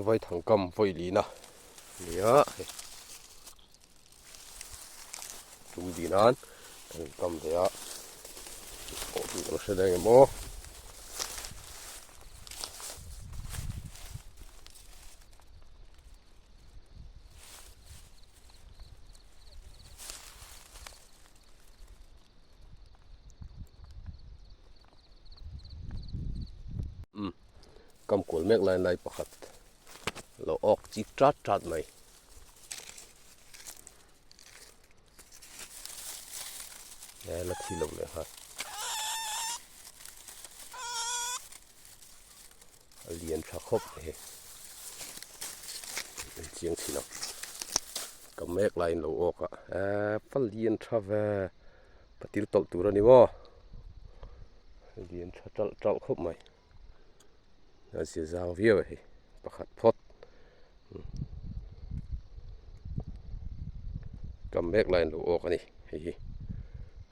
Vaithang kam vawi lina nia hei tum dih nan kan kam ve a awh tur kan hre daih em aw. Umm kam kual mek lai lai pakhat lo awk chik chat chat mai. E la thi lo leh nghal. A lian tha khawp mai hei. En chiang thin ang. Ka mek laiin lo awk a eee pa lian tha ve patil tawlh tur a ni maw lian tha talh talh khawp mai a zia zang viau a hei pakhat phawt ka mek laiin lo awk a ni hei hi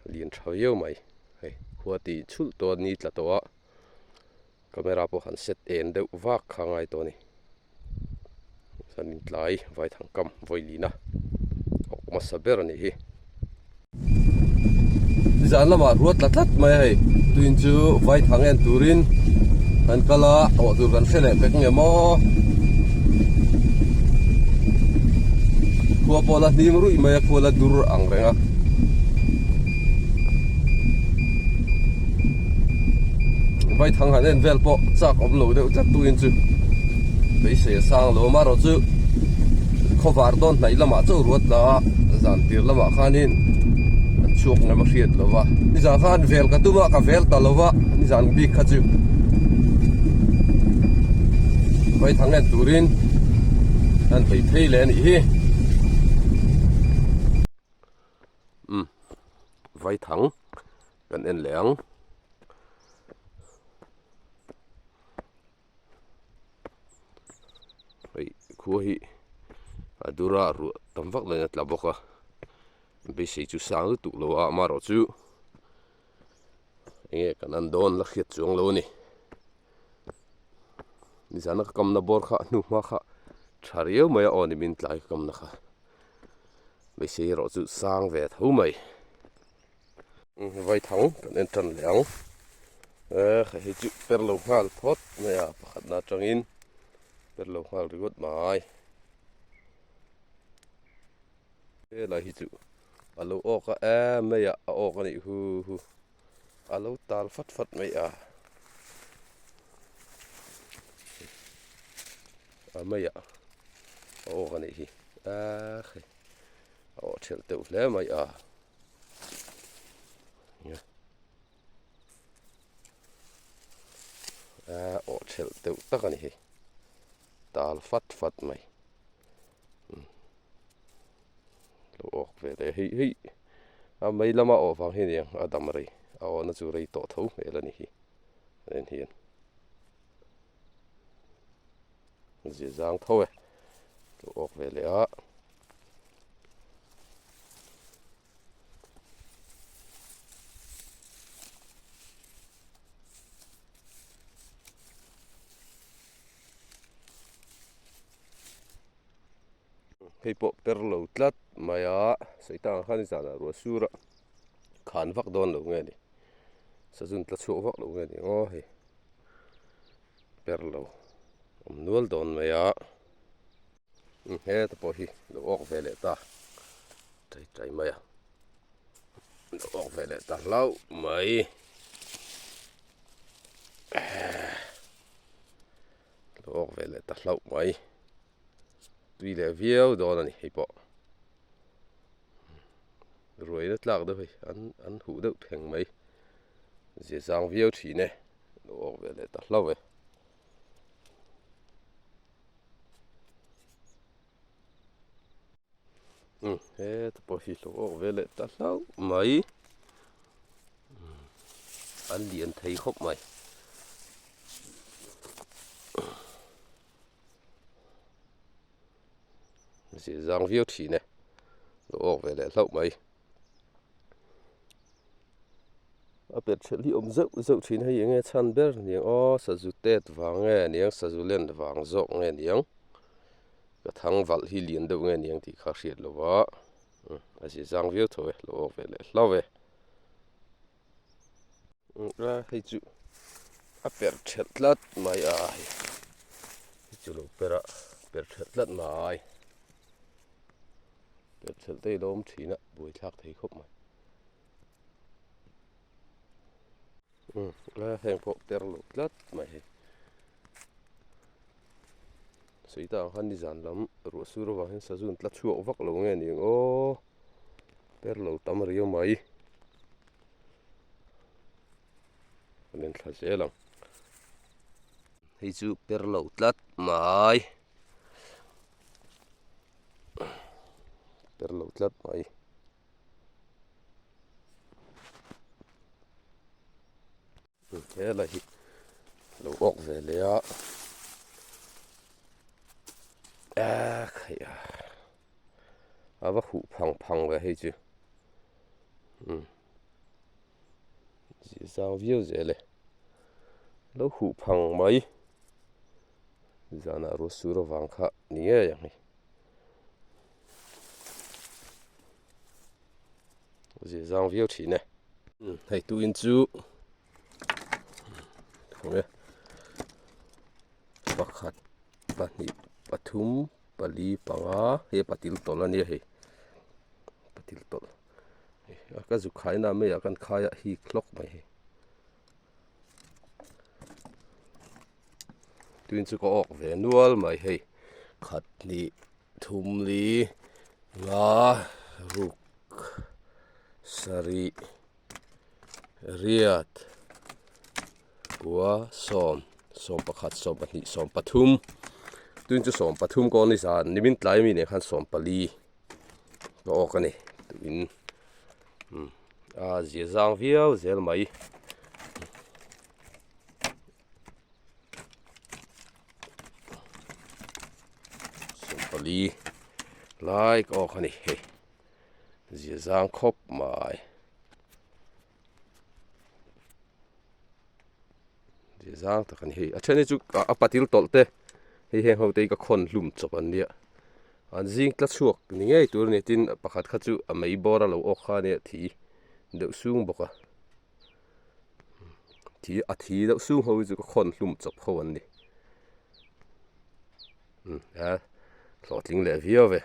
a lian tha viau mai hei khua tih chhulh tawh a ni tla tawh a. Camera pawh han set en deuh vak kha a ngai tawh a ni chuan in tlai vaithang kam vawilina awk hmasa ber a nih hi. Zan lamah ruat tla tlat mai a hei tuin chu vaithang en turin kan kal a awh tur kan hre leh pek nge maw khua pawh la hlim ruih mai a khua la dur ang reng a. Vaithang han en vel pawh chak awm lo deuh tlat tuin chu beisei a sang lo amaherawh chu khawvar dawn hnaih lamah chauh ruat la a zan tir lamah khanin an chhuak ngam a hriat lo va nizan khan vel ka tum a ka vel ta lo va nizan bik kha chu vaithang en turin an bei phei leh a nih hi. Umm vaithang kan en leh ang. Hei khua hi a dura ruah tam vak lo in a tla bawk a beisei chu sang lutuk lo a amaherawh chu enge kan an dawn la hriat chuang lo a ni nizana ka kamna bawr kha a hnuhma kha tha riau mai a aw ni min tlai ka kamna kha. Beisei erawh chu sang ve tho mai. Vaithang kan en tan leh ang. Eh hei chu per lo nghal phawt mai a pakhatna atangin per lo nghal ringawt mai. Helai hi chu a lo awk a em mai a a awk a nih hu hu a lo tal fat fat mai a. A mai a a awk a nih hi ah hei a awh thelh deuh hle mai a a awh thelh deuh tak a ni hei tal fat fat mai lo awk ve leh hei hei a mei lama awh vang hi a ni ang a dam rei a awhna chu rei tawh tho hmel a ni hi en hian. Zia zang tho e lo awk ve leh a hei pawh per lo tlat mai a saitang ah khan zanah ruah sur a khan vak dawn lo nge ni sazun tla chhuak vak lo nge ni aw hei. Per lo awm nual dawn mai a heta pawh hi lo awk ve leh ta tai tai mai a lo awk ve leh ta hlauh mai lo awk ve leh ta hlauh mai tui leh viau dawn a ni hei pawh ruaina tlak deuh hei an an huh deuh theng mai zia zang viau thin e. Lo awk ve leh ta hlauh e. Um heta pawh hi lo awk ve leh ta hlauh mai. An lian thei khawp mai. Zir zang viau thin e. Lo awk ve leh hlauh mai. A pet hrelh hi awm zeuh zeuh thin hei enge chhan ber niang aw sazu tet vang nge niang sazu len vang zawk nge niang. Ka thang valh hi lian deuh nge niang tih kha hriat lo va, a zia zang viau tho e, lo awk ve leh hlau e. A hei chu a per thelh tlat mai a hei hei chu lo per a per thelh tlat mai per thelh te hi lo awm thin a buaithlak thei khawp mai. Umm heng pawh per lo tlat mai hei sawi tak ang khan nizan lam ruah sur avang hian sazun tla chhuak vak lo nge ni ang aw per lo tam riau mai kan en thla zel ang hei chu per lo tlat mai per lo tlat mai. Helai hi lo awk ve leh a ah khaih a a va huh phang phang ve hei chu umm zih zang viau zel e lo huh phang mai zanah ruah sur avang kha ni ngei ang hei. Zir zang viau thin e. Hei tuin chu khawnge pakhat pahnih pathum pali panga hei patil tawlh a nia hei patil tawlh ka zu khaina maiah khan khai a hik hlawk mai hei. Tuin chu ka awk ve nual mai hei khat hnih thum li nga ruk sarih riat kua sawm sawm pakhat sawm pahnih sawm pathum tuin chu sawm pathum ka awm ni zan nimin tlai ami nen khan sawm pali ka awk a ni tuin umm a zia zang viau zel mai. Sawmpali lai ka awk a ni hei zia zang khawp mai zia zang tak a ni hei a then hi chu a patil tawlh te hei heng ho te hi ka khawn hlum chawp an nia an zing tla chhuak ni ngei tur a ni tin pakhat kha chu a mei bawr a lo awk kha a nia thi deuh sung bawk a. Thi a thi deuh sung ho hi chu ka khawn hlum chawp ho an ni umm a hlawhtling leh viau ve.